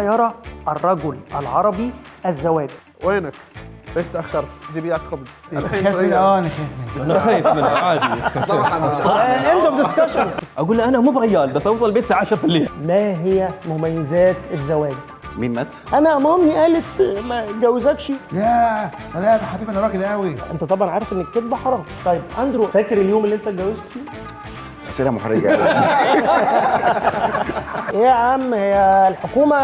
يرى الرجل العربي الزواج؟ وينك؟ ليش تاخرت؟ جيب اياك خبز. خايف منه. انا خايف منه. انا خايف منه عادي. صراحة end of discussion. اقول له انا مو بريال بس اوصل البيت الساعة 10 في الليل. ما هي مميزات الزواج؟ مين مات؟ انا مامي قالت ما اتجوزكش. لا لا يا حبيبي انا راجل قوي. انت طبعا عارف ان الكذب حرام. طيب اندرو، فاكر اليوم اللي انت اتجوزت فيه؟ اسئلة محرجه قوي. ايه يا عم، هي الحكومة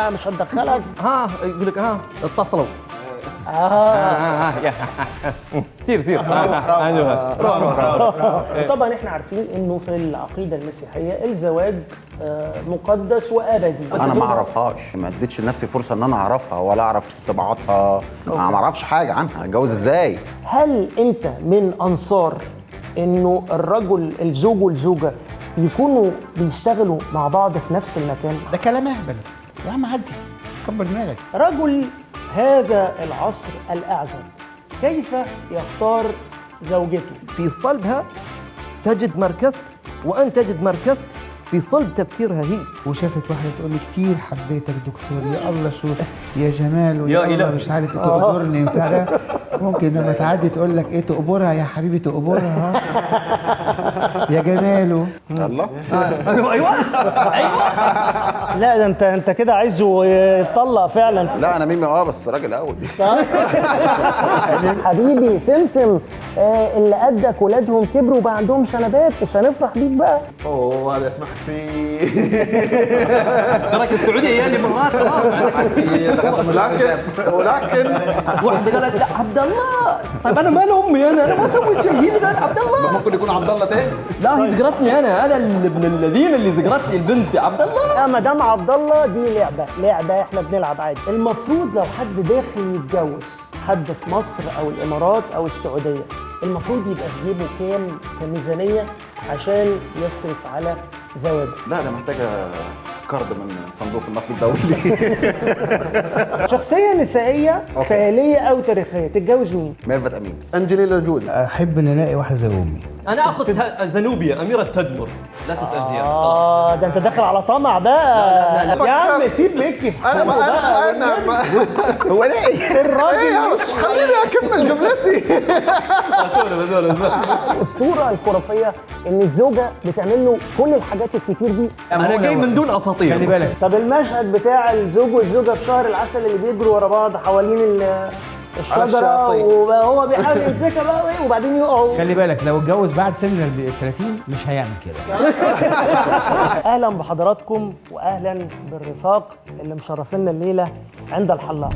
مش هتدخلك؟ ها يقول لك ها اتصلوا. سير سير. روح روح روح. طبعا احنا عارفين انه في العقيدة المسيحية الزواج مقدس وابدي. انا ما اعرفهاش، ما اديتش لنفسي فرصة ان انا اعرفها ولا اعرف طباعاتها، ما اعرفش حاجة عنها. اتجوز ازاي؟ هل انت من انصار انه الرجل الزوج والزوجة يكونوا بيشتغلوا مع بعض في نفس المكان؟ ده كلام اهبل يا عم، عدي كبر دماغك. رجل هذا العصر الأعزب كيف يختار زوجته؟ في صلبها تجد مركزك وأنت تجد مركزك في صلب تفكيرها هي. وشافت واحدة تقول لي كتير حبيتك دكتور، يا الله شو يا جمال ويا يا الله إلهي. مش عارف تقبرني بتاع ده. ممكن لما تعدي تقول لك ايه، تقبرها يا حبيبي تقبرها يا جماله. الله. ايوه ايوه ايوه. لا ده انت كده عايزه يتطلق فعلا. لا انا ميمي بس راجل قوي. حبيبي سمسم، اللي قدك ولادهم كبروا وبقى عندهم شنبات، مش هنفرح بيك بقى؟ اوه هذا اسمح فيه. تراك السعودية يا اللي مرات خلاص. ولكن واحدة قالت لا عبد الله. طيب انا مال امي، انا ما سويت شيء، هي اللي قالت عبد الله. ممكن يكون عبد الله تاني. لا هي ذكرتني انا ابن الذين اللي ذكرتني البنت عبد الله. لا ما دام عبد الله دي لعبه احنا بنلعب عادي. المفروض لو حد داخل يتجوز حد في مصر او الامارات او السعودية، المفروض يبقى في جيبه كام كميزانيه عشان يصرف على زواجه؟ لا ده محتاجه قرض من صندوق النقد الدولي. شخصية نسائية خيالية او تاريخية تتجوز مين؟ ميرفت امين. انجلينا جولي. احب ان الاقي واحدة زي امي. انا اخذ زنوبيا اميره تدمر. لا تسال زيادة. ده انت داخل على طمع بقى. لا لا لا. يا عم سيب مكي في انا حاله ما بقى. انا انا هو ليه؟ الراجل بس خليني اكمل جملتي. الاسطورة الخرافية ان الزوجة بتعمل له كل الحاجات الكتير دي. انا جاي من دون اساطير. خلي بالك. طب المشهد بتاع الزوج والزوجة في شهر العسل اللي بيجروا ورا بعض حوالين الشجرة وهو بيحاول يمسكها بقى وبعدين يقعوا. خلي بالك لو اتجوز بعد سن ال 30 مش هيعمل كده. اهلا بحضراتكم واهلا بالرفاق اللي مشرفينا الليلة عند الحلاق.